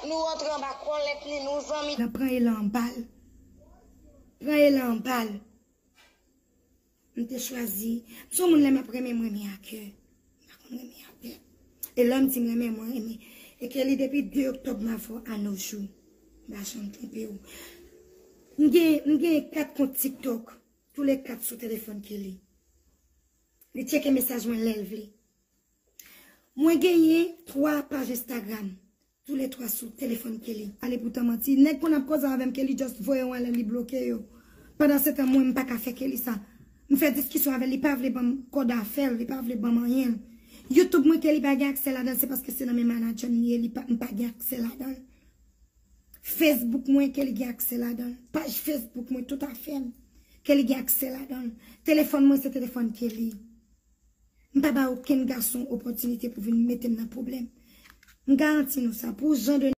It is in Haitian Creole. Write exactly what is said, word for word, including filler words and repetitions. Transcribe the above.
Nou rantre anba kòlèt li, nou zanmi. Nan pran elan anba l. Pran elan anba l. M te chwazi. M se yon moun lè m ap renmen, m renmen a kè. M pa konn renmen a pè. E lè m di m renmen, mwen renmen. E Kelly depi de oktòb m avè w a nos jours. M pa janm twonpe w. M gen, m gen kat kont TikTok. Tou le kat sou telefòn Kelly. Li tcheke mesaj mwen lè l vle. Mwen genyen twa paj Instagram. Tou le twa sou telefòn Kelly. Ale pou tan manti. Nèg konn ap koze avè m, Kelly just voye yon alè, li bloke yo. Pandan se tan mwen m pa ka fè Kelly sa. M fè diskisyon avè l, li pa vle ban m kòd afè l, li pa vle ban m anyen. YouTube mwen Kelly pa gen aksè ladan l, se paske se nan men manadjè m li ye, li pa, m pa gen aksè ladan l. Facebook mwen Kelly gen aksè ladan l. Paj Facebook mwen, tout afè m Kelly gen aksè ladan l. Telefòn mwen se telefòn Kelly. M pa ba okenn gason opòtinite pou vin mete m nan pwoblèm. M garanti nou sa, pou jan de